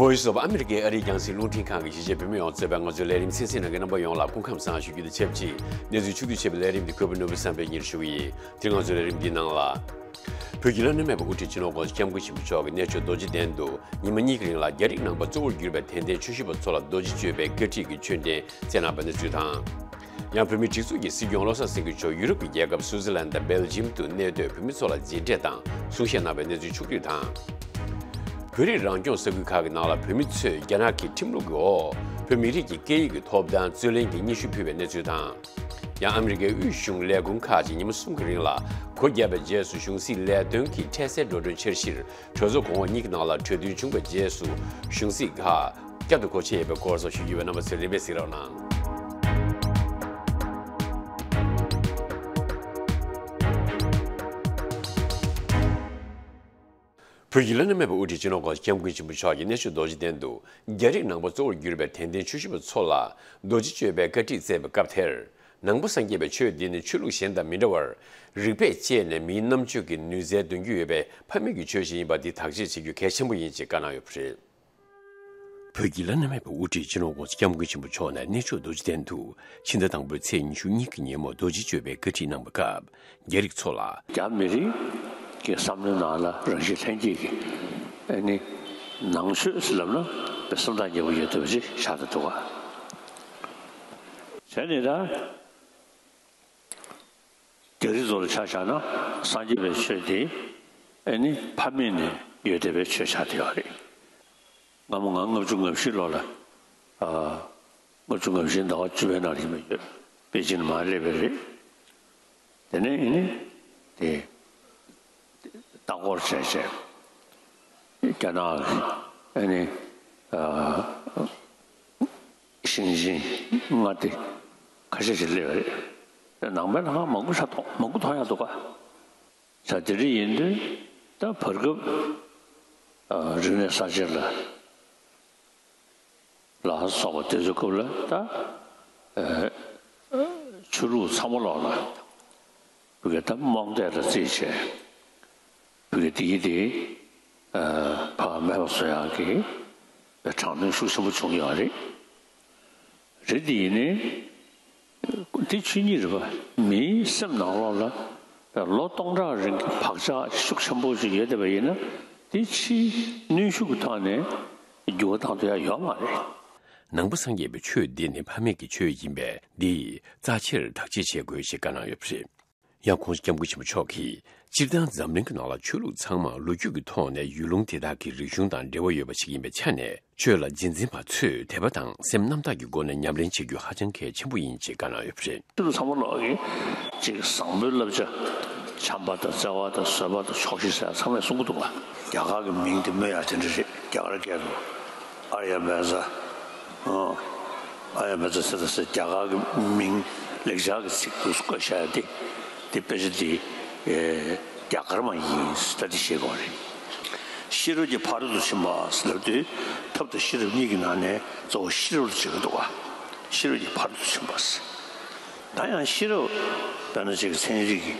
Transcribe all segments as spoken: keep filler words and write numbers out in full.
Voice of America ཨ་རིའི་རྒྱང་སྲིང་རླུང་འཕྲིན་ཁང་གི་གཞིས་བྱེས་བོད་མི་ཡོངས་གཙོས་པའི་ང་ཚོའི་ལས་རིམ་གསན་གཟིགས་གནང་མཁན་རྣམ་པ་ཡོངས་ལ་སྐུ་ཁམས་བཟང་ཞུ་རྒྱུ་དང་ཆབས་ཅིག་གནས་ཚུལ་ཕྱོགས་བསྡུས་བྱས་པའི་ལས་རིམ་འདི་གུས་པ་ནོར་བུ་བསམ་འཕེལ་གཉེར་ཞུ་གི་ཡིན། དེ་རིང་ང་ཚོའི་ལས་རིམ་འདིའི་ནང་ལ། བོད་ཀྱི་བླ་ན་མེད་པའི་དབུ་ཁྲིད་སྤྱི་ནོར་༧གོང་ས་༧སྐྱབས་མགོན་ཆེན་པོ་མཆོག་གིས་གནས་མཆོག་རྡོ་རྗེ་གདན་དུ་ཉི་མ་གཉིས་ཀྱི་རིང་ལ་རྒྱ་རིགས་ནང་པ་གཙོ་བོར་གྱུར་པའི་དད་ལྡན་ཆོས་ཞུ་བ་ཚོ་ལ་རྡོ་རྗེ་གཅོད་པའི་བཀའ་ཁྲིད་ཀྱི་ཆོས་འབྲེལ་བསྩལ་གནང་བའི་གནས་ཚུལ་དང་། ཡང་བོད་མིའི་སྒྲིག་འཛུགས་ཀྱི་སྲིད་སྐྱོང་བློ་བཟང་སེང་གེ་མཆོག་ཡུ་རོབ་ཀྱི་རྒྱལ་ཁབ་སུའུ་ཙི་ལན་དང་སྦེལ་ཇིམ་དུ་གནས་སྡོད་བོད་མི་ཚོ་ལ་མཇལ་འཕྲད་དང་གསུང་བཤད་གནང་བའི་གནས་ཚུལ་ཕྱོགས་བསྡུས་དང་། བོད་རིགས་རང་སྐྱོང་ས་ཁུལ་ཁག་གི་ནང་ལ་བོད་མི་ཚོས་རྒྱ་ནག་གི་ཁྲིམས་ལུགས་ཀྱི་འོག་བོད་མི་རིགས་ཀྱི་སྐད་ཡིག་གི་ཐོབ་ཐང་རྩོད་ལེན་གྱི་སྙན་ཞུ་ཕུལ་བའི་གནས་ཚུལ་དང་། ཡང་ཨ་མི་རི་ཀའི་དབུས་གཞུང་ལས་ཁུངས་ཁག་ཅིག་ཉི་མ་གསུམ་གྱི་རིང་ལ་སྒོ་བརྒྱབ་པའི་རྗེས་སུ་གཞུང་སྲིད་ལས་དོན་གྱི་འཕྲལ་སེལ་འགྲོ་གྲོན་འཆར་གཞིར་གྲོས་ཚོགས་གོང་འོག་གཉིས་ཀྱི་ནང་ལ་གྲོས་མཐུན་བྱུང་བའི་རྗེས་སུ་གཞུང་སྲིད་ཁག་བསྐྱར་དུ་སྒོ་ཕྱེ་ཡོད་པའི་སྐོར་སོགས་ཞུ་རྒྱུ་ཡོད་པས། རྣམ་པ་ཚོས་རིམ་པས་གཟིགས་རོགས་གནང་། བོད་ཀྱི་བླ་ན་མེད་པའི་དབུ་ཁྲིད་སྤྱི་ནོར་༧གོང་ས་༧སྐྱབས་མགོན་ཆེན་པོ་མཆོག་གིས་གནས་མཆོག་རྡོ་རྗེ་གདན་དུ་རྒྱ་རིགས་ནང་པ་གཙོ་བོར་གྱུར་པའི་དད་ལྡན་ཆོས་ཞུ་བ་ཚོ་ལ་རྡོ་རྗེ་གཅོད་པའི་བཀའ་ཁྲིད་སྩལ་བའི་སྐབས་དེར། ནང་པ་སངས་རྒྱས་པའི་ཆོས་འདི་ནི་ཆོས་ལུགས་གཞན་དང་མི་འདྲ་བར། རིག་པས་དཔྱད་ནས་མིའི་རྣམ་དཔྱོད་ཀྱི་ནུས་རྩལ་འདོན་རྒྱུ་ཡོད་པའི་ཕ་མེས་ཀྱི་ཆོས་ཤིག་ཡིན་པ་འདི་བརྟག་དཔྱད་བྱེད་རྒྱུ་གལ་ཆེན་པོ་ཡིན་ཅེས་བཀའ་གནང་ཡོད་པ་རེད། བོད་ཀྱི་བླ་ན་མེད་པའི་དབུ་ཁྲིད་སྤྱི་ནོར་༧གོང་ས་༧སྐྱབས་མགོན་ཆེན་པོ་མཆོག་ནས་གནས་མཆོག་རྡོ་རྗེ་གདན་དུ་ཕྱི་ཟླ་དང་པོའི་ཚེས་ཉི་ཤུ་གཉིས་ཀྱི་ཉིན་མོ་རྡོ་རྗེ་གཅོད་པའི་བཀའ་ཁྲིད་གནང་བའི་སྐབས། རྒྱ་རིགས་ཚོ་ལ། རྒྱ་མི་རིགས་ཀྱི་བསམ་བློའི་ནང་ལ་རང་བཞིན་ལྷན་སྐྱེས་ཀྱི་ཨ་ནི་ནང་ཆོས་ཟེར་ལབ་ན་བསམ་ཐག་ཉེ་པོ་ཡོད་བསྡད་པ་ཅིག་ཆགས་བསྡད་འདུག་ག། བྱས་ནས་ད། རྒྱ་རིགས་ཚོ་ལ་ཆ་བཞག་ན་སངས་རྒྱས་པའི་ཆོས་དེ་ཨ་ནི་ཕ་མེས་ནས་ཡོད་བསྡད་པའི་ཆོས་ཆགས་བསྡད་ཡོད་རེད། སྔ་མོ་ང་ལྔ་བཅུ་ང་བཞི་ལོ་ལ། ཨ། ལྔ་བཅུ་ང་བཞི་ཟླ་བ་བཅུ་པའི་ནང་ལ་ཡིན་པ་ཡོད། པེ་ཅིན་ལ་མར་སླེབས་པ་རེད། དེ་ནས་ཨ་ནི་དེ་ལྟ་སྐོར་བྱས་བྱས། རྒྱ་ནག་གི་ཨ་ནི་ཨ། ཞིང་ཆེན་མངའ་སྡེ་ཁ་ཤས་ཤིག་སླེབས་ཡོད་རེད། ནང་པའི་ལྷ་ཁང་མང་པོ་ཞིག་མཐོང་མང་པོ་མཐོང་ཡག་འདུག་ག། ས་དེ་འདྲ་ཡིན་དུས་ད་བར་སྐབས་ཨ། རིག་གནས་གསར་བརྗེ་ལ་ལ་སོགས་པ་དེ་ཚོའི་སྐབས་ལ་ད་ཨ། ཆོས་ལུགས་ཚང་མ་ལོག་ལ་བོད་སྐད་ད་རྨོངས་དད་ལ་རྩིས་བྱས། བོད་སྐད་དེ་ཡིན་དེ་ཨ། ཕ་མེས་པ་བཟོ་ཡག་གི་དྲག་གནོན་ཤུགས་ཆེན་པོ་བྱུང་ཡོད་རེད། རེད་དེ་ཡིན་ནའི། འདི་ཆོས་ཉིད་རེད་པ། མིའི་སེམས་ནང་ལོགས་ལ་ལོ་སྟོང་ཕྲག་རིང་གི་བག་ཆགས་ཤུགས་ཆེན་པོ་ཞིག་ཡོད་བསྡད་པ་ཡིན་ན། འདི་ཕྱིའི་གནོན་ཤུགས་ཀྱི་ཐོག་ནས་འགྱུར་བ་བཏང་ཐུབ་ཡ་ཡོད་མ་རེད། ནང་པ་སངས་རྒྱས་པའི་ཆོས་འདི་ནི་ཕ་མེས་ཀྱི་ཆོས་ཡིན་པས། འདི་ཡིས་རྩ་ཆེར་བརྟག་དཔྱད་བྱེད་དགོས་ཞེས་བཀའ་གནང་ཡོད་པ་རེད། ཡང་༧གོང་ས་༧སྐྱབས་མགོན་ཆེན་པོ་མཆོག་གིས། སྤྱིར་བཏང་འཛམ་གླིང་གི་ནང་ལ་ཆོས་ལུགས་ཚང་མར་ལོ་རྒྱུས་ཀྱི་ཐོག་ནས་ཡུལ་ལུང་དེ་དག་གི་རིག་གཞུང་དང་འབྲེལ་བ་ཡོད་པ་ཞིག་ཡིན་པའི་ཆ་ནས། ཆོས་ལ་རྗེས་འཛིན་པ་ཚོས་དད་པ་དང་སེམས་རྣམ་དག་གི་སྒོ་ནས་ཉམས་ལེན་བྱེད་རྒྱུ་ཧ་ཅང་གལ་ཆེན་པོ་ཡིན་ཅེས་བཀའ་གནང་ཡོད་པ་རེད། ཆོས་ལུགས་ཚང་མ་ལོག་གིས་ཅིག་བཟང་པོའི་བསླབ་བྱ། བྱམས་པ་དང་བརྩེ་བ་དང་བཟོད་པ་དང་ཆོག་ཤེས་ཟེར་ཚང་མས་གསུང་གི་འདུག་ག། རྒྱ་གར་གྱི་མིང་དེ་སྨོས་ཡ་དེ་འདྲ་རེད། རྒྱ་གར་སྐད་དུ་ཨཱརྱ་བྷ་ཛ། ཨཱརྱ་བྷ་ཛ་ཟེར་ད་ཟེར། རྒྱ་གར་གྱི་མིང་ལེགས་སྦྱར་གྱི་ཚིག་ཏུ་བཀོད་བཞག་ཡ་དེ། དེ་དཔེ་ཆ་དེ་རྒྱ་གར་མ་ཡིན་ཟེར་ད་དེ་ཤེས་དགོས་རེད། ཤེས་རབ་ཀྱི་ཕ་རོལ་ཏུ་ཕྱིན་པ་ཟེར་ལབ་དུས་ཐབས་དང་ཤེས་རབ་གཉིས་ཀྱི་ནང་ནས་གཙོ་བོ་ཤེས་རབ་ལ་བྱེད་ཀྱི་འདུག་ག། ཤེས་རབ་ཀྱི་ཕ་རོལ་ཏུ་ཕྱིན་པ་ཟེར། ད་ཡང་ཤེས་རབ། དཔེར་ན་ཅིག་ཚན་རིག་གི་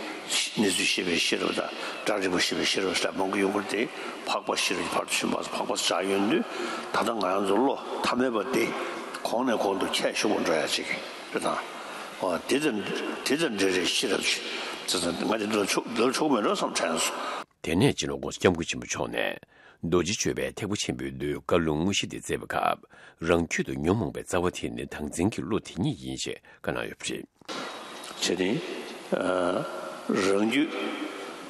གནས་ཚུལ་ཤེས་པའི་ཤེས་རབ་དང་། སྒྲ་རིག་པ་ཤེས་པའི་ཤེས་རབ་ཟེར་མང་པོ་ཡོང་གི་རེད་དེ། འཕགས་པ་ཤེས་རབ་ཀྱི་ཕ་རོལ་ཏུ་ཕྱིན་པ་ཟེར་འཕགས་པ་ཟེར་བྱ་ཡོང་དུས། ད་ལྟ་ང་རང་ཚོ་བློ་ཐ་མལ་པ་དེ་གོང་ནས་གོང་དུ་ཁྱད་ཞུགས་པ་འགྲོ་ཡ་ཅིག་རེད་དང་། འོ་དེ་དང་དེ་དང་འབྲེལ་བའི་ཤེས་རབ་ཅིག་ཟེར་ཙང་ང་དེ་འདྲ་ཆོག་འདྲ་ཆོག་མེད་འགྲོ་བསམ་དྲན་སོང་། དེ་ནས་སྤྱི་ནོར་༧གོང་ས་༧སྐྱབས་མགོན་ཆེན་པོ་མཆོག་ནས། རྡོ་རྗེ་གཅོད་པའི་ཐེག་པ་ཆེན་པོའི་མདོའི་བཀའ་ལུང་དངོས་གཞི་འདི་བསྩལ་བའི་སྐབས། རང་རྒྱུད་དུ་ཉོན་མོངས་པའི་རྩ་བ་དེ་ནི་བདག་འཛིན་གྱི་བློ་དེ་ཉིད་ཡིན་ཞེས་བཀའ་གནང་ཡོད་པ་རེད། བྱས་ནས། ཨ། རང་རྒྱུད་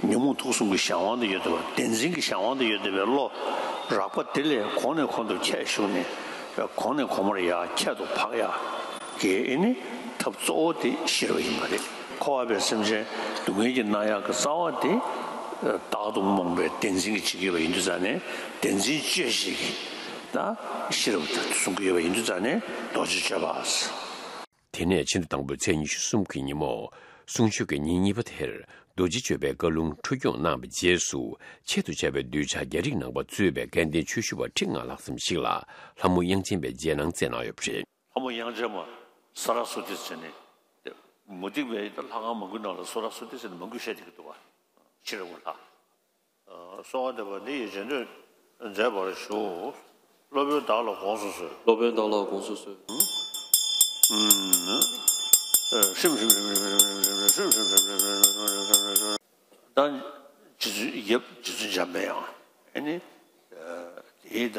ཉོན་མོངས་དུག་གསུམ་གྱི་གཞན་དབང་དུ་ཡོད་བསྡད་པ། བདེན་འཛིན་གྱི་གཞན་དབང་དུ་ཡོད་བསྡད་པའི་བློ་རགས་པ་དེ་ལས་གོང་ནས་གོང་དུ་ཁྱད་ཞུགས་ནས། གོང་ནས་གོང་མར་ཡར་ཁྱད་དུ་འཕགས་ཡག་གི་ཨེ་ནི་ཐབས་གཙོ་བོ་དེ་ཤེས་རབ་ཡིན་པ་རེད། འཁོར་བ་པའི་སེམས་ཅན་སྡུག་བསྔལ་གྱིས་མནར་ཡག་གི་རྩ་བ་དེ། བདག་ཏུ་རྨོངས་པའི་བདེན་འཛིན་གྱིས་བྱེད་ཀྱི་ཡོད་པ་ཡིན་དུས་ཙང་ནས། བདེན་འཛིན་གཅོད་བྱེད་ཀྱི་ད་ཤེས་རབ་དེ་གསུང་གི་ཡོད་པ་ཡིན་དུས་ཙང་ནས་རྡོ་རྗེ་གཅོད་པ། དེ་ནས་ཕྱི་ཟླ་དང་པོའི་ཚེས་ཉི་ཤུ་གསུམ་གྱི་ཉིན་མོ། གསུང་ཆོས་ཀྱི་ཉིན་གཉིས་པ་དེར། རྡོ་རྗེ་གཅོད་པའི་བཀའ་ལུང་འཁྲུལ་སྐྱོང་གནང་བའི་རྗེས་སུ། ཆེད་དུ་བཅར་བའི་གདུལ་བྱ་རྒྱ་རིགས་ནང་པ་གཙོས་པའི་དགའ་ལྡན་ཆོས་ཞུ་བ་ཁྲི་ལྔ་ལྷག་ཙམ་ཞིག་ལ། ལྷ་མོ་དབྱངས་ཅན་པས་རྗེས་གནང་བསྩལ་གནང་ཡོད་པ་རེད། ལྷ་མོ་དབྱངས་ཅན་མ་སཱ་ར་སུ་ཏི་ཟེར་ནས། མུ་སྟེགས་པའི་ལྷ་ཁང་མང་པོའི་ནང་ལ་སཱ་ར་སུ་ཏི་ཟེར་ནས་མང་པོ་བཤད་བསྡད་ཀྱི་འདུག་བ། ཕྱི་རབས་ཀྱི་ལྷ། གསོལ་བ་འདེབས་པ་འདི་ཡི་རྗེས་ཟློས་མཛད་པར་ཞུ། སློབ་དཔོན་བདག་ལ་དགོངས་སུ་གསོལ། སློབ་དཔོན་བདག་ལ་དགོངས་སུ་གསོལ། ཧྲིམ་ཧྲིམ་ཧྲིམ་ཧྲིམ་ཧྲིམ་ཧྲིམ་ཧྲིམ་ཧྲིམ་ཧྲིམ་ཧྲིམ་ཧྲིམ་ཧྲིམ། ད་རྗེ་བཙུན་ཡབ་རྗེ་བཙུན་འཇམ་པའི་དབྱངས། ཨེ་ནི། དེའི་ད་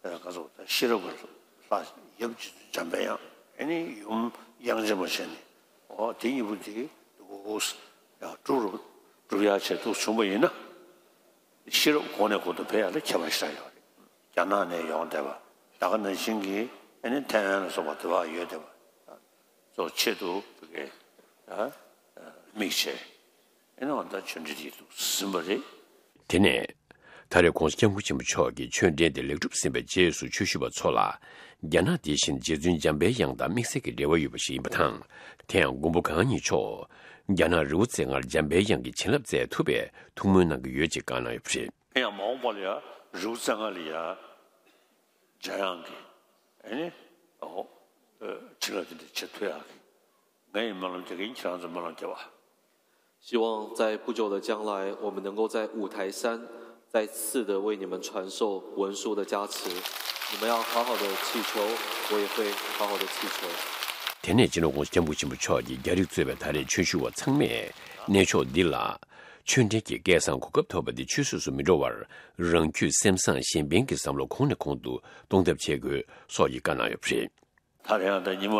ག་ཚོད་ད་ཤེས་རབ་ཀྱི་ལྷ་ཡབ་རྗེ་བཙུན་འཇམ་པའི་དབྱངས། ཨེ་ནི་ཡུམ་དབྱངས་ཅན་མ་བྱས་ནས། འོ་དེ་གཉིས་པོ་དེ་འོ་ཡང་སྒྲུབ་རུ་སྒྲུབ་ཡག་བྱས་འདུག་བྱུང་པ་ཡིན་ན། ཤེས་རབ་གོང་ནས་གོང་དུ་འཕེལ་ཡག་ལ་ཁྱད་པར་ཞེ་དྲག་ཡོད་རེད། རྒྱ་ནག་ནས་ཡོང་བསྡད་པ། ད་ག་ནང་བཞིན་གྱི་ཨེ་ནི་ཐའེ་ཝན་ལ་སོགས་པ་དེ་བ་ཡོད་བསྡད་པ་ཚོ་ཆེད་དུ་བོད་སྐད་དམིགས་བྱས། ཨེ་ནི་འོ་ད་ཆོས་འབྲེལ་དེ་འདུག་ཟིན་པ་རེད། དེ་ནས། ད་རེས་༸གོང་ས་༸སྐྱབས་མགོན་ཆེན་པོ་མཆོག་གིས་ཆོས་འབྲེལ་དེ་ལེགས་གྲུབ་ཟིན་པའི་རྗེས་སུ་ཆོས་ཞུ་བ་ཚོ་ལ། རྒྱ་ནག་དེ་བཞིན་རྗེ་བཙུན་འཇམ་པའི་དབྱངས་དང་དམིགས་བསལ་གྱི་འབྲེལ་བ་ཡོད་པ་ཞིག་ཡིན་པ་དང་། དེ་ཡང་མགོན་པོ་གང་ཉིད་མཆོག་རྒྱ་ནག་རི་བོ་རྩེ་ལྔར་འཇམ་པའི་དབྱངས་ཀྱི་བྱིན་རླབས་སྩལ་ཐུབ་པའི་ཐུགས་སྨོན་གནང་གི་ཡོད་ཅེས་བཀའ་གནང་ཡོད་པ་རེད། ཡང་མ་འོངས་པ་ལ་ཡང་རི་བོ་རྩེ་ལྔ་ལ་ཡང་འཇམ་དབྱངས་ཀྱི་ཨེ་ནི་འོ་བྱིན་རླབས་དེ་འདྲ་བྱེད་ཐུབ་ཡག་གི་ངས་སྨོན་ལམ་རྒྱག་གིན། ཁྱེད་རང་ཚོ་སྨོན་ལམ་རྒྱབ་པ། 希望在不久的将来，我们能够在五台山再次的为你们传授文殊的加持。你们要好好的祈求，我也会好好的祈求。དེ་ནས་སྤྱི་ནོར་༸གོང་ས་༸སྐྱབས་མགོན་ཆེན་པོ་མཆོག་གིས་རྒྱ་རིགས་གཙོས་པའི་ད་རེས་ཆོས་ཞུ་བ་ཚང་མས་གནས་མཆོག་འདི་ལ་ཆོས་འབྲེལ་གྱི་སྐལ་བཟང་གོ་སྐབས་ཐོབ་པ་འདི་ཆུད་ཟོས་སུ་མི་འགྲོ་བར་རང་རྒྱུད་སེམས་བཟང་གཞན་ཕན་གྱི་བསམ་བློ་གོང་ནས་གོང་དུ་གཏོང་ཐབས་བྱེད་དགོས་སོགས་ཀྱི་བཀའ་གནང་ཡོད་པ་རེད། ད་རེས་ཡང་ད་ཉི་མ་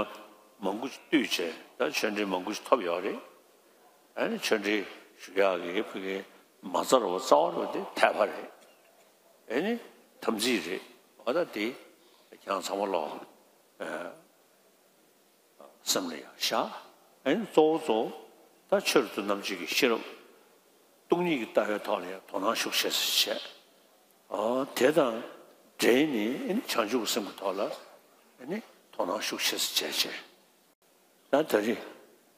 མང་པོ་ཞིག་བཏུས་བྱས། ད་ཆོས་འབྲེལ་མང་པོ་ཞིག་ཐོབ་ཡོད་རེད། ཨ་ནི་ཆོས་འབྲེལ་ཞུ་ཡག་གི་ཕ་གི་མ་རྩ་རུ་རྩ་བ་རུ་དེ་དད་པ་རེད། ཨ་ནི་དམ་ཚིག་རེད། འོ་ད་དེ་ཁྱེད་རང་ཚང་མ་ལོག་ཨ་སེམས་ལ་ཡང་བཞག་ཨ་ནི་གཙོ་བོ་གཙོ་བོ་ད་ཆོས་རབ་ཏུ་རྣམ་འབྱེད་ཀྱི་ཤེས་རབ། སྟོང་ཉིད་ཀྱི་ལྟ་བའི་ཐོག་ལ་ཡང་དོ་སྣང་ཤུགས་ཆེ་ཙམ་བྱས། ཨོ་དེ་དང་འབྲེལ་ནས་ཨ་ནི་བྱང་ཆུབ་ཀྱི་སེམས་ཀྱི་ཐོག་ལ་ཨ་ནི་དོ་སྣང་ཤུགས་ཆེ་ཙམ་བྱས་བྱས། ད་ད་རེས་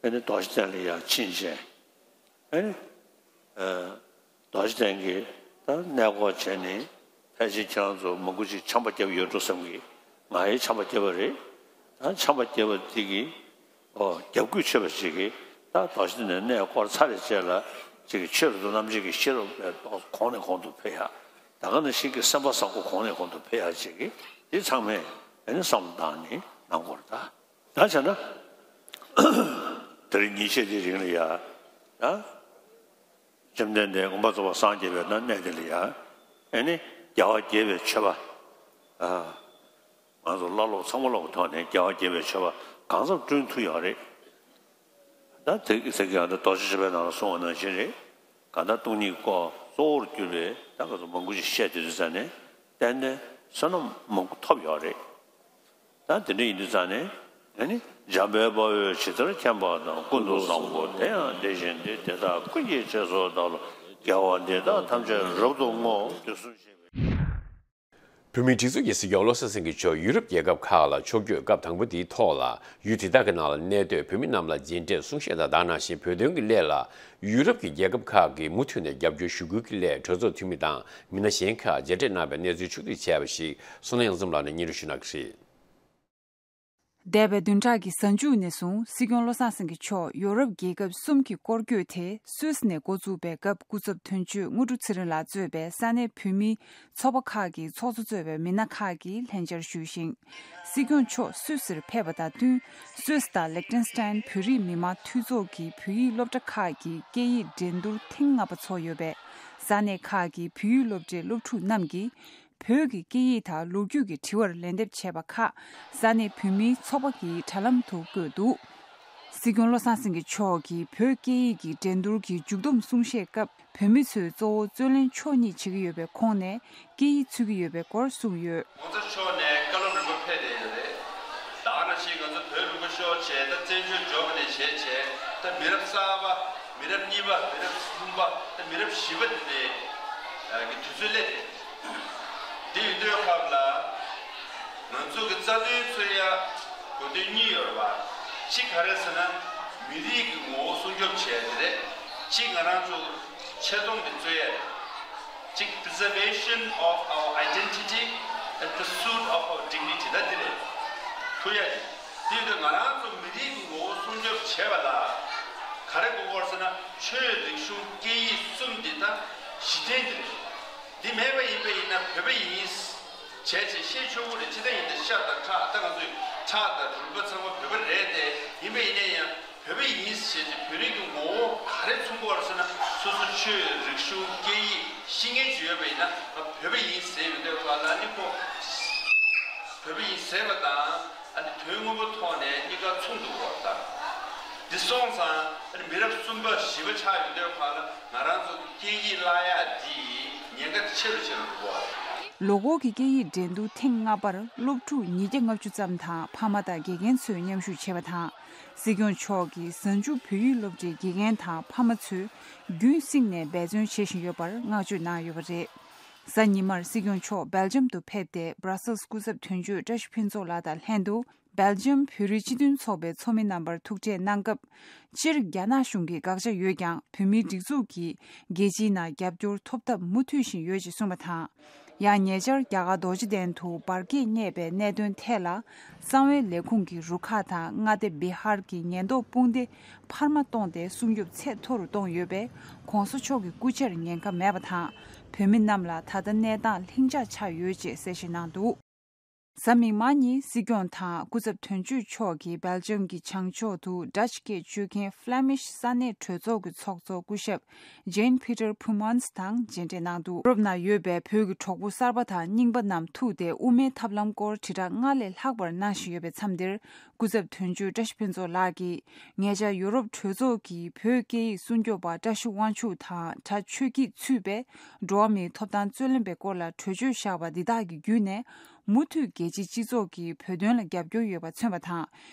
ཨ་ནི་རྡོ་རྗེ་གདན་ལ་ཡང་ཕྱིན་བྱས། ཨ་ནི་ཨ་རྡོ་རྗེ་གདན་གྱི་ད་གནས་སྐོར་བྱས་ནས་ཕལ་ཆེར་ཁྱེད་རང་ཚོ་མང་པོ་ཅིག་ཆམ་པ་བརྒྱབ་ཡོད་འགྲོ་བསམ་གི། ང་ཡང་ཆམ་པ་བརྒྱབ་པ་རེད། ད་ཆམ་པ་བརྒྱབ་པ་དེ་གི་ཨོ་རྒྱབ་སྐུལ་ཆོད་པ་ཅིག་གིས་ད་རྡོ་རྗེ་གདན་ནས་གནས་སྐོར་ཚར་རེ་བཅས་ལ་ཅིག་གི་ཆོས་རབ་ཏུ་རྣམ་འབྱེད་ཀྱི་ཤེས་རབ་གོང་ནས་གོང་དུ་འཕེལ་ཡག་ད་ག་ནང་བཞིན་གྱི་སེམས་པ་བཟང་པོ་གོང་ནས་གོང་དུ་འཕེལ་ཡག་ཅིག་གིས་དེ་ཚང་མས་ཨ་ནི་བསམ་བློ་བཏང་ནས་གནང་དགོས་རེད་ད། ད་བྱས་ན་དེ་རིང་ཉིན་ཤས་དེའི་རིང་ལ་ཡ་ད། བཅོམ་ལྡན་འདས་མངོན་པར་རྫོགས་པར་སངས་རྒྱས་པའི་ད་གནས་དེ་ལ་ཡང་ཨེ་ནི་རྒྱལ་བ་དགྱེས་པའི་མཆོད་པ། ཨ། ང་ཚོ་བླ་སློབ་ཚང་མ་སློབ་ཀྱི་ཐོག་ནས་རྒྱལ་བ་དགྱེས་པའི་མཆོད་པ་གང་འཚམ་བསྐྲུན་ཐུབ་ཡོད་རེད། ད་དེ་ཟེར་གྱི་ཡང་ད་རྡོ་རྗེ་ཤེས་དཔལ་ནང་ལ་གསུངས་པ་ནང་བཞིན་རེད། གང་ལྟར་སྟོང་ཉིད་སྐོར་གཙོ་བོར་གྱུར་པའི་ད་ང་ཚོ་མང་པོ་ཞིག་བཤད་དེ་དུས་ཙ་ནས་ཏན་ཏན་བསོད་ནམས་མང་པོ་ཐོབ་ཡོད་རེད། ད་དེ་འདྲ་ཡིན་དུས་ཙང་ནས་ཨ་ནི་འཇམ་དཔལ་དཔའ་བོས་ཇི་ལྟར་མཁྱེན་པ་དང་། ཀུན་ཏུ་བཟང་པོ་དེ་ཡང་དེ་བཞིན་ཏེ། དེ་དག་ཀུན་གྱི་རྗེས་སུ་བདག་སློབ་དགེ་བ་འདི་དག་ཐམས་ཅད་རབ་ཏུ་བསྔོ། དེ་གསུངས་བཞིན་པའི། བོད་མིའི་སྒྲིག་འཛུགས་ཀྱི་སྲིད་སྐྱོང་བློ་བཟང་སེང་གེ་མཆོག་ཡུ་རོབ་རྒྱལ་ཁབ་ཁག་ལ་ཕྱོགས་བསྐྱོད་སྐབས་དང་པོ་འདིའི་ཐོག་ལ་ཡུལ་དེ་དག་གི་ནང་ལ་གནས་སྡོད་བོད་མི་རྣམས་ལ་མཇལ་འཕྲད་གསུང་བཤད་དང་། ད་ག་ནང་བཞིན་བོད་དོན་གྱི་སླད་ལ་ཡུ་རོབ་ཀྱི་རྒྱལ་ཁབ་ཁག་གིས་མུ་མཐུད་ནས་རྒྱབ་སྐྱོར་ཞུ་དགོས་ཀྱི་སླད་གྲོས་ཚོགས་འཐུས་མི་དང་མི་སྣ་གཞན་ཁག་མཇལ་འཕྲད་གནང་བའི་གནས་ཚུལ་ཕྱོགས་བསྒྲིགས་བྱས་པ་ཞིག་བསོད་ནམས་དབྱངས་འཛོམས་ལགས་ནས་སྙན་སྒྲོན་ཞུ་གནང་གི་རེད། འདས་པའི་བདུན་ཕྲག་གི་གཟའ་མཇུག་ནས་བཟུང་སྲིད་སྐྱོང་བློ་བཟང་སེང་གེ་མཆོག་ཡོ་རོབ་རྒྱལ་ཁབ་གསུམ་གྱི་སྐོར་སྐྱོད་དེ་སུད་སི་ནས་འགོ་བཙུགས་པའི་སྐབས། སྐུ་ཚབ་དོན་གཅོད་དངོས་གྲུབ་ཚེ་རིང་ལགས་གཙོས་པའི་ས་གནས་བོད་མིའི་ཚོགས་པ་ཁག་གི་ཚོགས་གཙོ་གཙོས་པའི་མི་སྣ་ཁག་གིས་ལྷན་བཅར་ཞུས་ཤིང་། སྲིད་སྐྱོང་མཆོག་སུད་སིར་ཕེབས་པ་དང་བསྟུན། སུད་སི་དང་ལིག་ཏེན་སི་ཏན་བོད་རིགས་མི་མང་འཐུས་ཚོགས་ཀྱི་བོད་ཡིག་སློབ་གྲྭ་ཁག་གི་སྐད་ཡིག་འགྲན་བསྡུར་ཐེངས་ལྔ་པ་ཚོགས་ཡོད་པས། ས་གནས་ཁག་གི་བོད་ཡིག་སློབ་གྲྭའི་སློབ་ཕྲུག་རྣམས་ཀྱིས། བོད་ཀྱི་སྐད་ཡིག་དང་ལོ་རྒྱུས་ཀྱི་དྲི་བར་ལན་འདེབས་བྱས་པ་ཁག་ས་གནས་བོད་མིའི་ཚོགས་པ་གི་དྲ་ལམ་དུ་བཀོད་འདུག། སྲིད་སྐྱོང་བློ་བཟང་སེང་གེ་མཆོག་གིས་བོད་སྐད་ཡིག་གི་འགྲན་བསྡུར་གྱི་མཇུག་བསྡོམས་གསུང་བཤད་སྐབས། བོད་མི་ཚོས་གཙོ་བོ་རྩོད་ལེན་ཕྱོགས་གཉིས་བྱེད་ཀྱི་ཡོད་པའི་ཁོངས་ནས་སྐད་ཡིག་འཚོལ་གྱི་ཡོད་པའི་སྐོར་གསུངས་ཡོད། ༸གོང་ས་མཆོག་ནས་བཀའ་སློབ་རིམ་པ་ཕེབས་བསྡད་ཡོད་རེད། ད་ག་ནང་བཞིན་ང་ཚོ་བོད་ལུང་པ་ཤོར་བྱས། ད་བཙན་བྱོལ་འབྱོར་བ་ནས་བྱས་བྱས། ད་མི་རབས་གསར་པ། མི་རབས་གཉིས་པ། མི་རབས་གསུམ་པ། ད་མི་རབས་བཞི་པ་དེ་འདྲའི་གི་དུས་ཚོད་སླེབས་རེད། དེ་ཡིན་དུས་སྐབས་ལ་ང་ཚོ་གི་རྩ་དོན་རྩོད་ཡ་དགོས་དོན་གཉིས་ཡོད་རེད་པ། གཅིག་ག་རེ་ཟེར་ན་མི་རིགས་ཀྱི་ངོ་བོ་སྲུང་སྐྱོབ་བྱས་དེ་རེད། གཅིག་ང་རང་ཚོ་ཆེ་མཐོང་གི་རྩོད་ཡ་རེད། གཅིག preservation of our identity and pursuit of our dignity ད་འདི་རེད། ཐུག་ཡ་དེ། དེ་ཡིན་དུས་ང་རང་ཚོ་མི་རིགས་ཀྱི་ངོ་བོ་སྲུང་སྐྱོབ་བྱས་པ་ལ་ག་རེ་དགོས་ཀྱི་ཡོད་རེད་ཟེར་ན། ཆོས་རིག་གཞུང་སྐད་ཡིག་གསུམ་འདི་ད་གཞི་རྟེན་འདི་རེད། འདི་མེད་པ་ཡིན་པ་ཡིན་ན་བོད་པ་ཡིན། བྱས་བྱས་ཤེས་ཆོག་གི་རེད། ཅི་ལྟར་ཡིན་ཏེ་ཤ་དང་ཁྲག་ད་ང་ཚོས་ཁྲག་དང་རུས་པ་ཚང་མ་བོད་པ་རེད་དེ། ཡིན་པ་ཡིན་ན་ཡང་བོད་པ་ཡིན་ཞེས་བྱས་བོད་རིགས་ཀྱི་ངོ་བོ་ག་རེ་མཚོན་གྱི་ཡོད་རེད་ཟེར་ན། སོ་སོ་ཆོས་རིག་གཞུང་སྐད་ཡིག་ཤེས་མཁན་ཅིག་ཡོད་པ་ཡིན་ན། ང་བོད་པ་ཡིན་ཟེར་ཡོང་དུས་སྒང་ལ་ནི་ཁོ་བོད་པ་ཡིན་ཟེར་བ་དང་། ཨ་ནི་དོན་དངོས་པོ་ཐོག་ནས་གཉིས་ཀ་མཚུངས་འདུག་གོ། ད་འདི་སོང་ཙང་ཨ་ནི་མི་རབས་གསུམ་པ་བཞི་པ་ཆགས་ཡོང་དུས་སྒང་ལ་ང་རང་ཚོ་གི་སྐད་ཡིག་བརླག་ཡ་འདི་ཉེན་ཁ་ཆེ་རུ་ཆེ་རུ་འགྲོ་གི་ཡོད་རེད། ལོ་འཁོར་གྱི་སྐད་ཡིག་འགྲན་བསྡུར་ཐེངས་ལྔ་པར་སློབ་ཕྲུག་ཉིས་བརྒྱ་ལྔ་བཅུ་ཙམ་དང་ཕ་མ་དང་དགེ་རྒན་ཚོས་མཉམ་ཞུགས་བྱས་པ་དང་། སྲིད་སྐྱོང་མཆོག་གིས་གཟའ་མཇུག་བོད་ཡིག་སློབ་གྲྭའི་དགེ་རྒན་དང་ཕ་མ་ཚོས་རྒྱུན་བསྲིངས་ནས་འབད་བརྩོན་བྱེད་བཞིན་ཡོད་པར་བསྔགས་བརྗོད་གནང་ཡོད་པ་རེད། གཟའ་ཉི་མར་སྲིད་སྐྱོང་མཆོག་སྦེལ་ཇམ་དུ་ཕེབས་ཏེ། སྦྲ་སེལ་སི་སྐུ་ཚབ་དོན་གཅོད་བཀྲ་ཤིས་ཕུན་ཚོགས་ལགས་དང་ལྷན་དུ་སྦེལ་ཇམ་བོད་རིགས་སྤྱི་མཐུན་ཚོགས་པའི་ཚོགས་མི་རྣམ་པར་ཐུག་འཕྲད་གནང་སྐབས། སྤྱིར་རྒྱ་ནག་གཞུང་གིས་དགག་བྱ་ཡོད་ཀྱང་། བོད་མིའི་སྒྲིག་འཛུགས་ཀྱིས་རྒྱལ་སྤྱིའི་ནང་རྒྱབ་སྐྱོར་ཐོབ་ཐབས་མུ་མཐུད་བཞིན་ཡོད་ཅེས་གསུངས་པ་དང་། ཡང་ཉེ་ཆར་རྒྱ་གར་རྡོ་རྗེ་གདན་དུ་འབར་གས་རྙེད་པའི་གནད་དོན་ཐད་ལ། གསང་བའི་ལས་ཁུངས་ཀྱི་རུ་ཁག་དང་མངའ་སྡེ་བི་ཧར་གྱི་ཉེན་རྟོག་དཔུང་སྡེ་འཕར་མ་གཏོང་སྟེ་སྲུང་སྐྱོབ་ཚད་མཐོ་རུ་གཏོང་ཡོད་པས། གོང་ས་མཆོག་གི་སྐུ་ཕྱྭར་ཉེན་ཁ་མེད་པ་དང་། བོད་མི་རྣམས་ལ་ད་ལྟ་གནས་སྟངས་ལྷིང་འཇགས་ཆགས་ཡོད་ཅེས་གསལ་བཤད་གནང་འདུག། གཟའ་མིག་དམར་ཉིན་སྲིད་སྐྱོང་དང་སྐུ་ཚབ་དོན་གཅོད་མཆོག་གིས་སྦེལ་ཇམ་གྱི་བྱང་ཕྱོགས་དུ་ཌ་ཅི་སྐད་སྤྱོད་མཁན་ཧྥི་ལེ་མིཤ་ས་གནས་གྲོས་ཚོགས་ཀྱི་ཚོགས་གཙོ་སྐུ་ཞབས་ཇེན་ཕི་ཏར་ཕུ་མཱན་སི་དང་མཇལ་འཕྲད་གནང་འདུག། ཡུ་རོབ་ནང་ཡོད་པའི་བོད་ཀྱི་གྲོགས་པོ་གསར་པ་དང་རྙིང་པ་རྣམས་ཐུག་སྟེ། དབུ་མའི་ཐབས་ལམ་སྐོར་དྲིལ་བསྒྲགས་སྔར་ལས་ལྷག་པར་གནང་བཞིན་ཡོད་པའི་མཚམས་འདིར། སྐུ་ཚབ་དོན་གཅོད་བཀྲ་ཤིས་ཕུན་ཚོགས་ལགས་ཀྱིས། ཉེ་ཆར་ཡུ་རོབ་གྲོས་ཚོགས་ཀྱིས་བོད་སྐད་ཡིག་སྲུང་སྐྱོབ་པ་བཀྲ་ཤིས་དབང་ཕྱུག་དང་གྲྭ་ཆོས་སྐྱིད་ཚུད་པའི་འགྲོ་བ་མིའི་ཐོབ་ཐང་རྩོད་ལེན་པའི་སྐོར་ལ་གྲོས་ཆོད་བཞག་པ་འདི་དག་གི་བརྒྱུད་ནས། མུ་མཐུད་རྒྱལ་སྤྱིའི་སྤྱི་ཚོགས་ཀྱིས་བོད་དོན་ལ་རྒྱབ་སྐྱོར་ཡོད་པ་མཚོན་པ་དང་།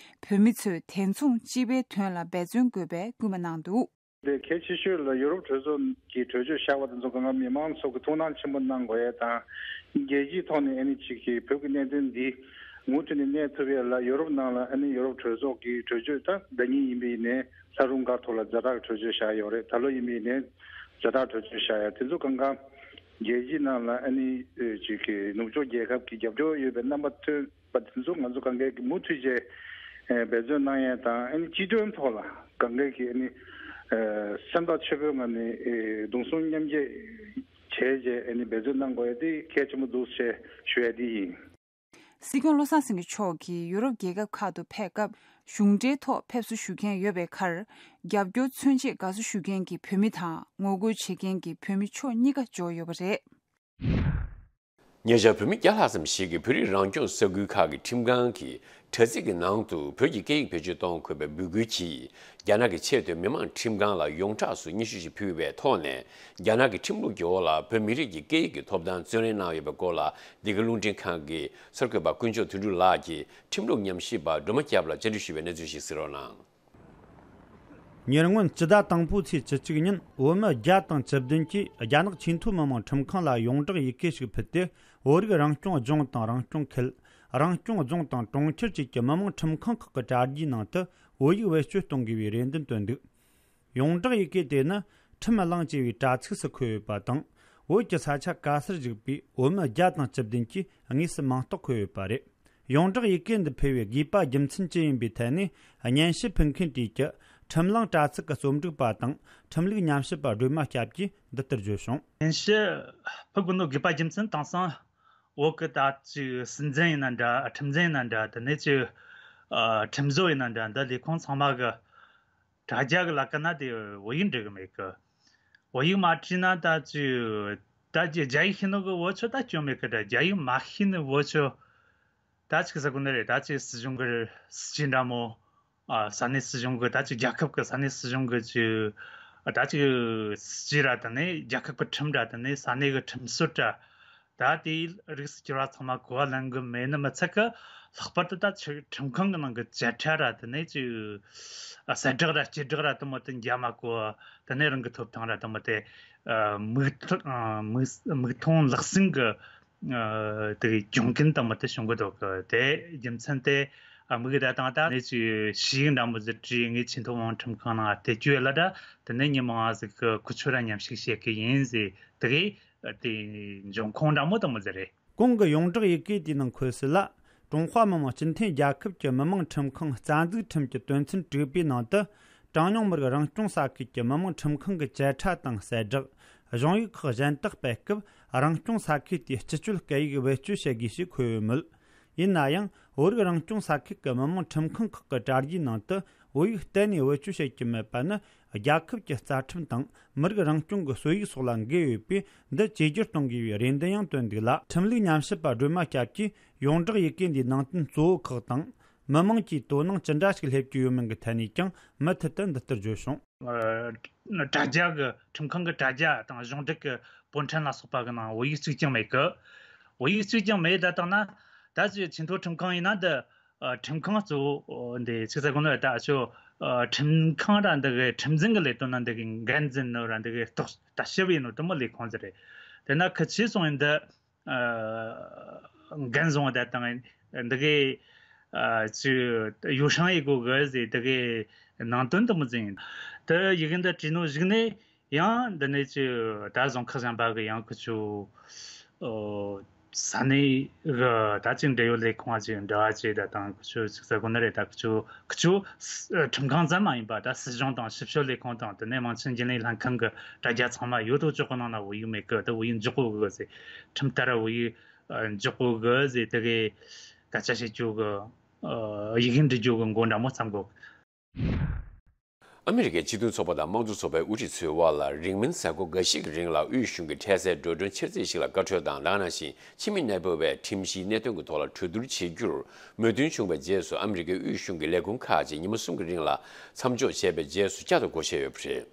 བོད་མི་ཚོས་དེ་མཚུངས་སྤྱི་པའི་དོན་ལ་འབད་བརྩོན་དགོས་པའི་སྐུལ་མ་གནང་འདུག། དེ་གལ་ཆེ་ཤོས་ལ་ཡུ་རོབ་གྲོས་ཚོགས་ཀྱིས་གྲོས་ཆོད་བཞག་པ་དེ་ཚོ་གང་ག་མི་མང་ཚོ་གི་ཐུགས་སྣང་ཆེན་པོ་གནང་དགོས་ཡས་དང་། རྒྱལ་སྤྱིའི་ཐོག་ནས་ཨ་ནི་གཅིག་གིས་བོད་ཀྱི་གནད་དོན་འདི་མུ་མཐུད་ནས་གནས་ཐུབ་ཡས་ལ། ཡུ་རོབ་ནང་ལ་ཨ་ནི་ཡུ་རོབ་གྲོས་ཚོགས་ཀྱི་གྲོས་ཆོད་ད་ཟླ་ཉིན་ཡིན་པ་ཡིན་ནའི་ས་རུང་སྒར་ཐོག་ལ་ཛ་དྲག་གྲོས་ཆོད་བཞག་ཡོད་རེད། ད་ལོ་ཡིན་པ་ཡིན་ནའི་ཛ་དྲག་གྲོས་ཆོད་བཞག་ཡ་དེ་ཚོ་གང་ག་རྒྱལ་སྤྱིའི་ནང་ལ་ཨ་ནི་ཨེ་གཅིག་གི་ནུབ་ཕྱོགས་རྒྱལ་ཁབ་ཀྱི་རྒྱབ་སྐྱོར་ཡོད་པའི་རྣམ་པ་ཐོན་པ་དེ་ཚོ་ང་ཚོ་གང་གས་ཀྱི་མུ་མཐུད་བྱས་ཨེ་འབད་བརྩོན་གནང་ཡས་དང་། ཨ་ནི་སྤྱི་དོན་ཐོག་ལ་གང་གས་ཀྱི་ཨ་ནི་ཨེ་སེམས་ཐག་ཆོད་པོའི་ངང་ནས་ཨེ་གདུང་སེམས་མཉམ་སྐྱེད་བྱས་བྱས་ཨ་ནི་འབད་བརྩོན་གནང་དགོས་ཡས་དེ་གལ་ཆེན་པོ་འདུག་ཅེས་ཞུ་ཡས་དེ་ཡིན། སྲིད་སྐྱོང་བློ་བཟང་སེང་གེ་མཆོག་གིས་ཡུ་རོབ་རྒྱལ་ཁབ་ཁག་ཏུ་ཕེབས་སྐབས། གཞུང་འབྲེལ་ཐོག་ཕེབས་བསུ་ཞུ་མཁན་ཡོད་པའི་ཁར། རྒྱབ་སྐྱོར་མཚོན་ཆེད་དགའ་བསུ་ཞུ་མཁན་གྱི་བོད་མི་དང་ངོ་རྒོལ་བྱེད་མཁན་གྱི་བོད་མི་ཕྱོགས་གཉིས་ཀ་འབྱོར་ཡོད་པ་རེད། ཉེ་ཆར་བོད་མི་བརྒྱ་ལྷག་ཙམ་ཞིག་གིས་བོད་རིགས་རང་སྐྱོང་ས་ཁུལ་ཁག་གི་ཁྲིམས་ཁང་གི་དྲ་ཚིགས་ཀྱི་ནང་དུ་བོད་ཀྱི་སྐད་ཡིག་བེད་སྤྱོད་གཏོང་དགོས་པའི་འབོད་སྐུལ་གྱིས། རྒྱ་ནག་གི་ཆེས་མཐོའི་མི་དམངས་ཁྲིམས་ཁང་ལ་ཡོངས་གྲགས་སུ་སྙན་ཞུ་ཞིག་ཕུལ་བའི་ཐོག་ནས། རྒྱ་ནག་གི་ཁྲིམས་ལུགས་ཀྱི་འོག་ལ་བོད་མི་རིགས་ཀྱི་སྐད་ཡིག་གི་ཐོབ་ཐང་བརྩོན་ལེན་གནང་ཡོད་པའི་སྐོར་ལ། འདི་ག་རླུང་འཕྲིན་ཁང་གི་གསར་འགོད་པ་དཀོན་མཆོག་དོན་གྲུབ་ལགས་ཀྱིས་ཁྲིམས་ལུགས་ཉམས་ཞིབ་པ་སྒྲོལ་མ་སྐྱབས་ལ་བཅར་འདྲི་ཞུས་པའི་གནས་ཚུལ་ཞིག་གསན་རོགས་གནང་། ཉེ་སྔོན་སྤྱི་ཟླ་དང་པོའི་ཚེས་བཅུ་གཅིག་ཉིན་བོད་མི་བརྒྱ་དང་བཅུ་བདུན་གྱིས་རྒྱ་ནག་ཆེས་མཐོའི་མི་དམངས་ཁྲིམས་ཁང་ལ་ཡོངས་གྲགས་ཡི་གེ་ཞིག་ཕུལ་ཏེ། བོད་རིགས་རང་སྐྱོང་ལྗོངས་དང་རང་སྐྱོང་ཁུལ། རང་སྐྱོང་རྫོང་དང་གྲོང་ཁྱེར་བཅས་ཀྱི་མི་དམངས་ཁྲིམས་ཁང་ཁག་གི་དྲ་རྒྱའི་ནང་དུ་བོད་ཡིག་བེད་སྤྱོད་གཏོང་དགོས་པའི་རེ་འདུན་བཏོན་འདུག། ཡོངས་གྲགས་ཡི་གེ་དེ་ནི་ཁྲིམས་གླིང་ཅེས་པའི་དྲ་ཚིགས་སུ་འཁོད་ཡོད་པ་དང་། བོད་ཀྱི་ས་ཆ་ག་སར་བཞུགས་པའི་བོད་མི་བརྒྱ་དང་བཅུ་བདུན་གྱིས་དངོས་སུ་མིང་རྟགས་འཁོད་ཡོད་པ་རེད། ཡོངས་གྲགས་ཡི་གེ་འདི་ཕུལ་བའི་དགོས་པ་རྒྱུ་མཚན་ཅི་ཡིན་པའི་ཐད་ནས། སྙན་ཞུ་ཕུལ་མཁན་གྲས་ཀྱི་ཁྲིམས་གླིང་དྲ་ཚིགས་ཀྱི་རྩོམ་སྒྲིག་པ་དང་ཁྲིམས་ལུགས་ཉམས་ཞིབ་པ་སྒྲོལ་མ་སྐྱབས་ཀྱིས་འདི་ལྟར་བརྗོད་བྱུང་། སྙན་ཞུ་ཕུལ་དགོས་ནོ་དགོས་པ་རྒྱུ་མཚན་དེང་སང་བོད་ཀྱི་ད་ཅིག་སྲིད་འཛིན་ཡིན་ན་འདྲ། ཁྲིམས་འཛིན་ཡིན་ན་འདྲ། དེ་ནས་ཅིག་ཨ་ཁྲིམས་བཟོ་ཡིན་ན་འདྲ། འདི་ལས་ཁུངས་ཚང་མ་གི་དྲ་རྒྱ་གི་ལ་ཀ་ན་དེ་བོད་ཡིག་འབྲི་གི་མེད་གི། བོད་ཡིག་མ་བྲིས་ན་ད་ཅི། ད་ཅི་རྒྱ་ཡིག་ཤེས་ནོ་གི་བོད་ཆོ་ད་སྐྱོན་མེད་གི། ད་རྒྱ་ཡིག་མ་ཤེས་ནི་བོད་ཆོ་ད་ཅི་ཟེར་གོ་ནི་རེད། ད་ཅི་སྲིད་གཞུང་གི་སྲིད་ཇུས་འདྲ་མོ། ཨ་ས་གནས་སྲིད་གཞུང་གི། ད་ཅི་རྒྱལ་ཁབ་གི་ས་གནས་སྲིད་གཞུང་གི་ཅི། ད་ཅི་སྲིད་ཇུས་ར། དེ་ནས་རྒྱལ་ཁབ་གི་ཁྲིམས་ར། དེ་ནས་ས་གནས་གི་ཁྲིམས་སྲོལ་ར། ད་དེའི་རིགས་སུ་གྱུར་པ་ཚང་མ་གོ་བ་ལེན་གི་མེད་ནི་མི་ཚད་གི། ལྷག་པར་དུ་ད་ཁྲིམས་ཁང་གི་ནང་གི་བཅད་ཁྲ་ར། དེ་ནས་ཅིག་གསལ་བསྒྲགས་ར་སྐྱེད་བསྒྲགས་ར་དེ་མོ་དེ་འཇགས་མ་གོ། དེ་ནས་རང་གི་ཐོབ་ཐང་ར་དེ་མོ་དེ་མིག་མཐོང་མིག་མཐོང་ལག་ཟིན་གི་དེ་གི་གྱོང་གུན་དེ་མོ་དེ་བྱུང་གི་འདུག་གི། དེ་རྒྱུ་མཚན་དེ་མིག་ད་དང་ད་ནས་ཅིག་ཞིག་འདྲ་མོ་ཟིག་བྲིས། ངས་ཆེས་མཐོ་དམངས་ཁྲིམས་ཁང་ནང་དེ་བཅོས་ལ་ར། དེ་ནས་ཉི་མ་ཟིག་གི་ཁུ་ཆོ་ར་མཉམ་ཞུགས་བྱེད་གི་ཡིན་ཟེར། དེ་གི་དེ་འབྱུང་ཁུངས་འདྲ་མོ་དེ་མོ་ཟིག་རེད། གོང་གི་ཡོངས་གྲགས་ཡི་གེ་དེའི་ནང་འཁོད་ཟིག་ལ། ཀྲུང་ཧྭ་མི་དམངས་སྤྱི་མཐུན་རྒྱལ་ཁབ་ཀྱི་མི་དམངས་ཁྲིམས་ཁང་རྩ་འཛུགས་ཁྲིམས་ཀྱི་དོན་ཚན་དྲུག་པའི་ནང་དུ། གྲངས་ཉུང་མི་རིགས་རང་སྐྱོང་ས་ཁུལ་གྱི་མི་དམངས་ཁྲིམས་ཁང་གི་བཅད་ཁྲ་དང་གསལ་བསྒྲགས། གཞུང་ཡིག་ཁག་གཞན་དག་སྤེལ་སྐབས་རང་སྐྱོང་ས་ཁུལ་དེའི་སྤྱི་སྤྱོད་སྐད་ཡིག་བེད་སྤྱོད་བྱེད་དགོས་ཞེས་འཁོད་ཡོད་མོད། ཡིན་ན་ཡང་བོད་རིགས་རང་སྐྱོང་ས་ཁུལ་གྱི་མི་དམངས་ཁྲིམས་ཁང་ཁག་གི་དྲ་རྒྱའི་ནང་དུ་བོད་ཡིག་གཏན་ནས་བེད་སྤྱོད་བྱེད་ཀྱི་མེད་པ་ནི། རྒྱལ་ཁབ་ཀྱི་རྩ་ཁྲིམས་དང་མི་རིགས་རང་སྐྱོང་གི་སྲོལ་ཡིག་སོགས་ལ་འགལ་ཡོད་པས། འདི་བཅོས་བསྒྱུར་གཏོང་དགོས་པའི་རེ་འདུན་ཡང་བཏོན་འདུག་ལ། ཁྲིམས་ལུགས་ཉམས་ཞིབ་པ་སྒྲོལ་མ་སྐྱབས་ཀྱིས་ཡོངས་བསྒྲགས་ཡི་གེ་འདིའི་ནང་དོན་གཙོ་བོ་ཁག་དང་། མི་མང་གིས་དོ་སྣང་ཅི་འདྲ་ཞིག་སླེབས་ཀྱི་ཡོད་མིན་གྱི་ཐད་ནས་ཀྱང་མུ་མཐུད་དུ་འདི་ལྟར་བརྗོད་བྱུང་། ཨ། དྲ་རྒྱ་གི་ཁྲིམས་ཁང་གི་དྲ་རྒྱ་དང་གཞུང་འབྲེལ་གྱི་པོར་ཊལ་ལ་སོགས་པ་གི་ནང་བོད་ཡིག་གཅིག་ཀྱང་མེད་གི། བོད་ཡིག་གཅིག་ཀྱང་མེད། ད་ལྟ་ན་ད་ཅི་ཆེས་མཐོའི་ཁྲིམས་ཁང་ཡིན་ན་འདི། ཨ། ཁྲིམས་ཁང་གཙོ་བོ་འདི་ཚིག་རྩ་གོང་ནས་ད་ཆོ། ཨ། ཁྲིམས་ཁང་ར་འདི་གི་ཁྲིམས་འཛིན་གྱི་ལས་དོན་ན་འདི་གི་འགན་འཛིན་ནོ་ར་འདི་གི་རྟོག་ལྟ་ཞིབ་ཡིན་ནོ་དུ་མོ་ལས་ཁུངས་ཟེར་རེད། དེ་ན་ཁི་ཆེ་སོང་ཡིན་འདི། ཨ། འགན་བཟུང་བ་དང་འདི་གི། ཨ། ཅི་ཡོ་བསྲང་ཡི་གོ་གི་ཟེར་འདི་གི་ནང་དོན་དུ་མོ་འཛིན་ཡིན། དེ་ཡི་གེ་འདི་བྲིས་ནོ་གཞུག་ནས། ཡང་འདི་ནས་ཅི་ད་རྫོང་ཁག་གཞན་པ་གི་ཡང་ཁུ་ཆུ། ཨོ། ས་གནས་གི་ད་ཅི་འབྲེལ་ཡོད་ལས་ཁུངས་ཅི་འབྲེལ་བ་ཅི་ད་དང་ཁུ་ཆུ་ཅིག་ས་གོ་ནི་རེད། ད་ཁུ་ཆུ་ཁུ་ཆུ་ཁྲིམས་ཁང་ཙམ་མ་ཡིན་པ་ད་སྲིད་གཞུང་དང་ཞིབ་དཔྱོད་ལས་ཁུངས་དང་དེ་ནས་དམངས་ཆེན་རྒྱུན་ལས་ལྷན་ཁང་གི་དྲ་རྒྱ་ཚང་མ་ཡོད་དོ་ཅོག་གི་ནང་ན་བོད་ཡིག་མེད་གི། ད་བོད་ཡིག་འཇོག་གོ་གི་ཟེར། ཁྲིམས་ལྟར་བོད་ཡིག་འཇོག་གོ་གི་ཟེར་དེ་གི་སྐད་ཆ་བཤད་རྒྱུ་གི། ཨོ། ཡི་གེ་འབྲི་རྒྱུ་གི་མགོ་འདྲ་མོ་བརྩམས་གོ། ཨ་མི་རི་ཀའི་སྤྱི་མཐུན་ཚོགས་པ་དང་དམངས་གཙོ་ཚོགས་པའི་དབུ་ཁྲིད་ཚོའི་དབར་ལ་རིང་མིན་གཟའ་འཁོར་འགའ་ཞིག་གི་རིང་ལ་དབུས་གཞུང་གི་འཕྲལ་སེལ་འགྲོ་གྲོན་འཆར་རྩིས་ཤིག་ལ་བཀའ་འཁྲོལ་དང་། དེ་ནང་བཞིན་ཕྱི་མི་གནས་སྤོ་བའི་ཁྲིམས་གཞིའི་གནད་དོན་གྱི་ཐོག་ལ་གྲོས་བསྡུར་བྱེད་རྒྱུར་མོས་མཐུན་བྱུང་བའི་རྗེས་སུ། ཨ་མི་རི་ཀའི་དབུས་གཞུང་གི་ལས་ཁུངས་ཁག་ཅིག་ཉི་མ་གསུམ་གྱི་རིང་ལ་མཚམས་འཇོག་བྱས་པའི་རྗེས་སུ་བསྐྱར་དུ་སྒོ་ཕྱེ་ཡོད་པ་རེད།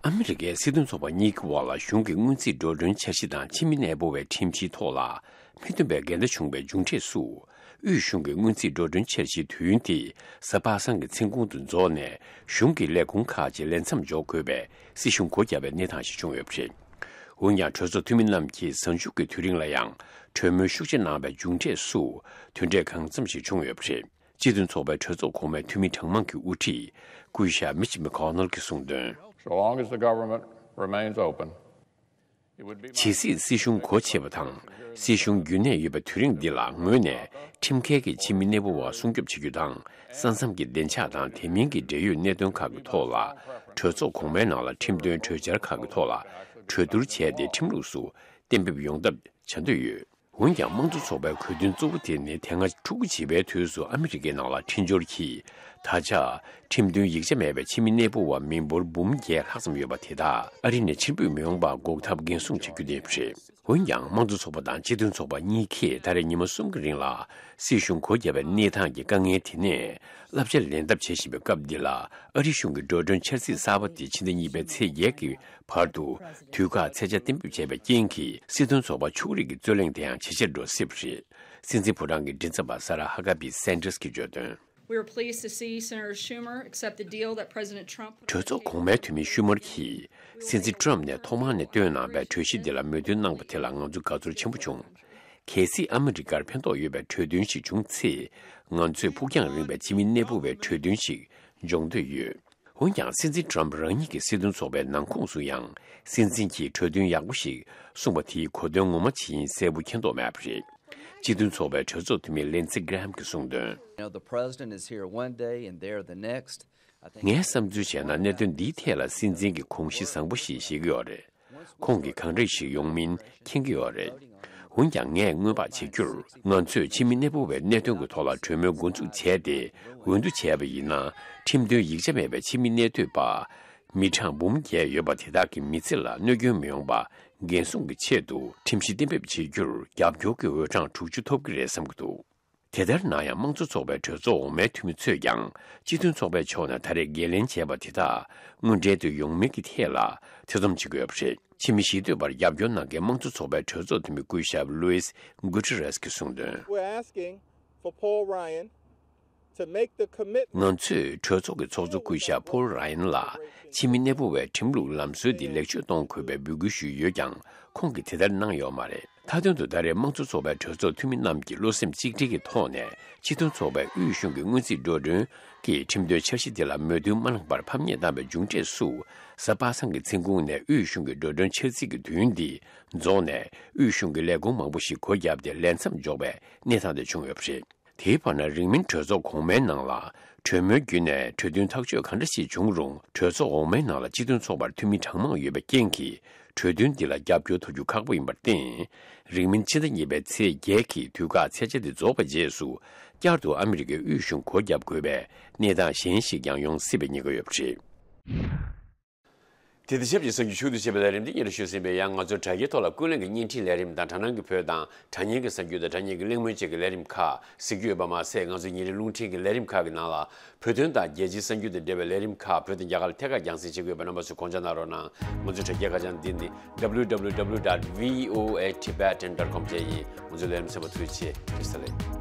ཨ་མི་རི་ཀའི་སྲིད་དོན་ཚོགས་པ་གཉིས་ཀྱི་དབར་ལ་གཞུང་གི་སྔོན་རྩིས་འགྲོ་གྲོན་འཆར་གཞི་དང་ཕྱི་མི་གནས་སྤོ་བའི་ཁྲིམས་གཞིའི་ཐོག་ལ་མི་མཐུན་པའི་འགལ་ཟླ་བྱུང་བའི་མཇུག་འབྲས་སུ། དབུས་གཞུང་གི་སྔོན་རྩིས་འགྲོ་གྲོན་འཆར་གཞིའི་དུས་ཡུན་དེ་གཟའ་པ་སངས་ཀྱི་མཚན་གུང་དུ་རྫོགས་ནས། གཞུང་གི་ལས་ཁུངས་ཁག་ཅིག་ལས་མཚམས་འཇོག་དགོས་པའི་སྲིད་གཞུང་སྒོ་བརྒྱབ་པའི་གནས་སྟངས་ཤིག་བྱུང་ཡོད་པ་རེད། འོན་ཀྱང་གྲོས་ཚོགས་འཐུས་མི་རྣམས་ཀྱིས་གཟའ་མཇུག་གི་དུས་རིང་ལ་ཡང་གྲོས་མོལ་ཤུགས་ཆེ་གནང་བའི་མཇུག་འབྲས་སུ། མཐུན་འབྲེལ་གང་འཚམ་ཞིག་བྱུང་ཡོད་པ་རེད། སྤྱི་མཐུན་ཚོགས་པའི་གྲོས་ཚོགས་གོང་མའི་འཐུས་མི་གྲངས་མང་གི་དབུ་ཁྲིད་སྐུ་ཞབས་མིཆ་མེ་ཀོ་ནལ་གྱིས་གསུངས་དོན། So long as the government remains open, it would be ཇི་སྲིད་སྲིད་གཞུང་སྒོ་ཕྱེ་བ་དང་། སྲིད་གཞུང་རྒྱུན་གནས་ཡོད་པའི་དུས་རིང་འདི་ལ་ངོས་ནས་ཁྲིམས་འགལ་གྱིས་ཕྱི་མི་གནས་སྤོ་བ་སྲུང་སྐྱོབ་བྱེད་རྒྱུ་དང་། ས་མཚམས་ཀྱི་བདེ་འཇགས་དང་དེ་མིན་གྱི་འབྲེལ་ཡོད་གནད་དོན་ཁག་གི་ཐོག་ལ་གྲོས་ཚོགས་གོང་མའི་ནང་ལ་ཁྲིམས་དོན་གྲོས་འཆར་ཁག་གི་ཐོག་ལ་གྲོས་བསྡུར་བྱས་ཏེ་ཁྲིམས་ལུགས་སུ་གཏན་འབེབས་ཡོང་ཐབས་བྱ་འདོད་ཡོད། འོན་ཀྱང་དམངས་གཙོ་ཚོགས་པའི་གོ་མདུན་གཙོ་བོ་དེ་ནི་དེ་སྔ་ཕྲུ་གུ་བྱིས་པའི་དུས་སུ་ཨ་མི་རི་ཀའི་ནང་ལ་འཕྲིན་སྦྱོར་གྱིས། ད་ཆ་ཁྲིམས་མཐུན་ཡིག་ཆ་མེད་པའི་ཕྱི་མི་གནས་སྤོ་བ་མི་འབོར་འབུམ་བརྒྱད་ལྷག་ཙམ་ཡོད་པ་དེ་དག་ཨ་རི་ནས་ཕྱིར་འབུད་མི་ཡོང་པ་འགོག་ཐབས་འགན་སྲུང་བྱ་རྒྱུ་དེ་རེད། འོན་ཀྱང་དམངས་གཙོ་ཚོགས་པ་དང་སྤྱི་མཐུན་ཚོགས་པ་གཉིས་ཀས་ད་རེས་ཉི་མ་གསུམ་གྱི་རིང་ལ་སྲིད་གཞུང་སྒོ་བརྒྱབ་པའི་གནས་སྟངས་ཀྱི་དཀའ་ངལ་དེ་ནས་བསླབ་བྱ་ལེན་ཐབས་བྱེད་བཞིན་པའི་སྐབས་འདི་ལ། ཨ་རི་གཞུང་གི་འགྲོ་གྲོན་འཆར་རྩིས་གསར་པ་དེ་ཕྱི་ཟླ་གཉིས་པའི་ཚེས་བརྒྱད་ཀྱི་བར་དུ་དུས་བཀག་ཚད་ཆ་གཏན་འབེབས་བྱས་པའི་རྐྱེན་གྱིས། སྲིད་དོན་ཚོགས་པ་ཕྱོགས་རིས་ཀྱི་རྩོད་གླེང་དེའང་ཇེ་ཆེར་འགྲོ་སྲིད་པ་རེད། སྲིད་འཛིན་ཕོ་བྲང་གི་མགྲིན་ཚབ་པ་ས་ར་ཧ་ཀ་པི་སན་ཏྲེས་ཀྱིས་བརྗོད་དོན། We were pleased to see Senator Schumer accept the deal that President Trump put on གྲོས་ཚོགས་གོང་མའི་འཐུས་མི་ཤུ་མར་གྱིས་སྲིད་འཛིན་ཊྲམ་ནས་ཐོག་མར་ནས་བཏོན་གནང་བའི་གྲོས་གཞི་འདི་ལ་མོས་མཐུན་གནང་པ་དེ་ལ་ང་ཚོ་དགའ་ཚོར་ཆེན་པོ་བྱུང་། གལ་སྲིད་ཨ་མི་རི་ཀར་ཕན་ཐོགས་ཡོད་པའི་གྲོས་མཐུན་ཞིག་བྱུང་ཚེ། ང་ཚོས་ཕུགས་རྒྱང་རིང་བའི་ཕྱི་མི་གནས་སྤོ་བའི་གྲོས་མཐུན་ཞིག་འཇོག་འདོད་ཡོད། འོན་ཀྱང་སྲིད་འཛིན་ཊྲམ་རང་ཉིད་ཀྱིས་སྲིད་དོན་ཚོགས་པའི་ནང་ཁོངས་སུ་ཡང་སྲིད་འཛིན་གྱིས་གྲོས་མཐུན་ཡག་པོ་ཞིག་གསུངས་པ་དེའི་གོ་དོན་ངོ་མ་ཇི་ཡིན་གསལ་པོ་མཁྱེན་རྟོགས་མེད་པ་རེད། སྤྱི་མཐུན་ཚོགས་པའི་གྲོས་ཚོགས་འཐུས་མི་ལིན་ཙི་གྷི་རེ་ཧམ་གྱིས་གསུངས་དོན། You know, the president is here one day and there the next. I think ངའི་བསམ་ཚུལ་བྱས་ན། གནད་དོན་འདིའི་ཐད་ལ་སྲིད་འཛིན་གྱིས་དགོངས་གཞི་བཟང་པོ་ཞིག་བཞེས་ཀྱི་ཡོད་རེད། ཁོང་གིས་གང་འདྲ་ཞིག་ཡོང་མིན་མཁྱེན་གྱི་ཡོད་རེད། འོན་ཀྱང་ངས་སྔོན་དཔག་བྱེད་རྒྱུར། ང་ཚོས་ཕྱི་མི་གནས་སྤོ་བའི་གནད་དོན་གྱི་ཐོག་ལ་གྲོས་མོལ་འགོ་འཛུགས་བྱས་ཏེ། འོས་བསྡུ་བྱས་པ་ཡིན་ན། ཁྲིམས་མཐུན་ཡིག་ཆ་མེད་པའི་ཕྱི་མི་གནས་སྡོད་པ་མི་གྲངས་འབུམ་བརྒྱད་ཡོད་པ་དེ་དག་གི་མི་ཚེ་ལ་གནོད་སྐྱོན་མི་ཡོང་པ་འགན་སྲུང་གི་ཆེད་དུ། ཁྲིམས་གཞི་གཏན་འབེབས་བྱེད་རྒྱུར་རྒྱབ་སྐྱོར་གྱི་འོས་གྲངས་དྲུག་ཅུ་ཐོབ་ཀྱི་རེད་བསམ་གྱི་འདུག་དེ་ལྟར་ན་ཡང་། དམངས་གཙོ་ཚོགས་པའི་གྲོས་ཚོགས་འོག་མའི་འཐུས་མི་ཚོས་ཀྱང་སྤྱི་མཐུན་ཚོགས་པའི་ཕྱོགས་ནས་ད་རེས་འགན་ལེན་བྱས་པ་དེ་དག་དངོས་འབྲེལ་དུ་ཡོང་མིན་གྱི་ཐད་ལ་ཐེ་ཚོམ་བྱེད་ཀྱི་ཡོད་པ་རེད། ཕྱི་མི་ཞི་གཏོད་པར་རྒྱབ་སྐྱོར་གནང་མཁན་དམངས་གཙོ་ཚོགས་པའི་གྲོས་ཚོགས་འཐུས་མི་སྐུ་ཞབས་ལུའིས་གུ་ཏི་རེས་ཀྱིས་གསུངས་དོན། We're asking for Paul Ryan to make the commitment. ང་ཚོས་གྲོས་ཚོགས་ཀྱི་ཚོགས་གཙོ་སྐུ་ཞབས་ཕོལ་ར་ཡན་ལ་ཕྱི་མི་གནས་སྤོ་བའི་ཁྲིམས་ལུགས་ལམ་སྲོལ་འདི་ལེགས་བཅོས་གཏོང་དགོས་པའི་འབོད་སྐུལ་ཞུས་ཡོད་ཀྱང་། ཁོང་གིས་དེ་ལྟར་གནང་ཡོད་མ་རེད། མཐའ་དོན་དུ་ད་རེས་དམངས་གཙོ་ཚོགས་པའི་གྲོས་ཚོགས་འཐུས་མི་རྣམས་ཀྱིས་བློ་སེམས་གཅིག་སྒྲིལ་གྱི་ཐོག་ནས་སྤྱི་མཐུན་ཚོགས་པའི་དབུས་གཞུང་གི་སྔོན་རྩིས་འགྲོ་གྲོན་གྱི་ཁྲིམས་དོན་འཆར་གཞི་དེ་ལ་མོས་མཐུན་མ་གནང་བར་ཕམ་ཉེས་བཏང་བའི་མཇུག་འབྲས་སུ། གཟའ་པ་སངས་ཀྱི་མཚན་གུང་ནས་དབུས་གཞུང་གི་འགྲོ་གྲོན་འཆར་རྩིས་ཀྱི་དུས་ཡུན་འདི་རྫོགས་ནས། དབུས་གཞུང་གི་ལས་ཁུངས་མང་པོ་ཞིག་སྒོ་བརྒྱབ་སྟེ་ལས་མཚམས་འཇོག་པའི་གནས་སྟངས་དེ་བྱུང་ཡོད་པ་རེད། དེའི་བར་ན་རིང་མིན་གྲོས་ཚོགས་གོང་མའི་ནང་ལ་གྲོས་མོལ་བརྒྱུད་ནས་གྲོས་མཐུན་ཐག་གཅོད་ག་འདྲ་ཞིག་བྱུང་རུང་། གྲོས་ཚོགས་འོག་མའི་ནང་ལ་སྤྱི་མཐུན་ཚོགས་པར་འཐུས་མི་གྲངས་མང་ཡོད་པའི་རྐྱེན་གྱིས། གྲོས་མཐུན་འདི་ལ་རྒྱབ་སྐྱོར་ཐོབ་རྒྱུ་ཁག་པོ་ཡིན་པར་བརྟེན། རིང་མིན་ཕྱི་ཟླ་གཉིས་པའི་ཚེས་བརྒྱད་ཀྱི་དུས་བཀག་ཚད་འཇལ་དེ་རྫོགས་པའི་རྗེས་སུ། བསྐྱར་དུ་ཨ་མི་རི་ཀའི་དབུས་གཞུང་སྒོ་བརྒྱབ་དགོས་པའི་གནས་སྟངས་གཞན་ཞིག་ཀྱང་ཡོང་སྲིད་པའི་ཉེན་ཁ་ཡོད་པ་རེད། དེ་དང་ཆབས་ཅིག་གསར་འགྱུར་ཤུགས་བསྡུ་བྱས་པའི་ལས་རིམ་འདི་སྙན་སྒྲོན་ཞུས་ཟིན་པས། ཡང་ང་ཚོའི་དྲ་རྒྱའི་ཐོག་ལ་ཀུན་གླེང་གི་བརྙན་འཕྲིན་ལས་རིམ་དང་། དྲ་སྣང་གི་བོད་དང་། དྲ་བརྙན་གྱི་གསར་འགྱུར་དང་། དྲ་བརྙན་གྱི་གླེང་མོལ་བཅས་ཀྱི་ལས་རིམ་ཁག་གཟིགས་རྒྱུ་ཡོད་པ་མ་ཟད། ང་ཚོའི་ཉིན་རེའི་རླུང་འཕྲིན་གྱི་ལས་རིམ་ཁག་གི་ནང་ལ་བོད་དོན་དང་རྒྱལ་སྤྱིའི་གསར་འགྱུར་དང་འབྲེལ་བའི་ལས་རིམ་ཁག་བོད་དང་རྒྱ་གར་ལ་ཐད་ཀར་རྒྱང་སྲིང་བྱེད་ཀྱི་ཡོད་པའི་རྣམ་པ་ཚོས་དགོངས་འཇགས་གནང་རོགས་གནང་། ང་ཚོའི་དྲ་རྒྱའི་ཁ་བྱང་འདི་ནི། www.voatibetan.com བཅས་ཡིན། ང་ཚོའི་ལས་རིམ་གསན་པར་ཐུགས་རྗེ་ཆེ། བཀྲ་ཤིས་བདེ་ལེགས།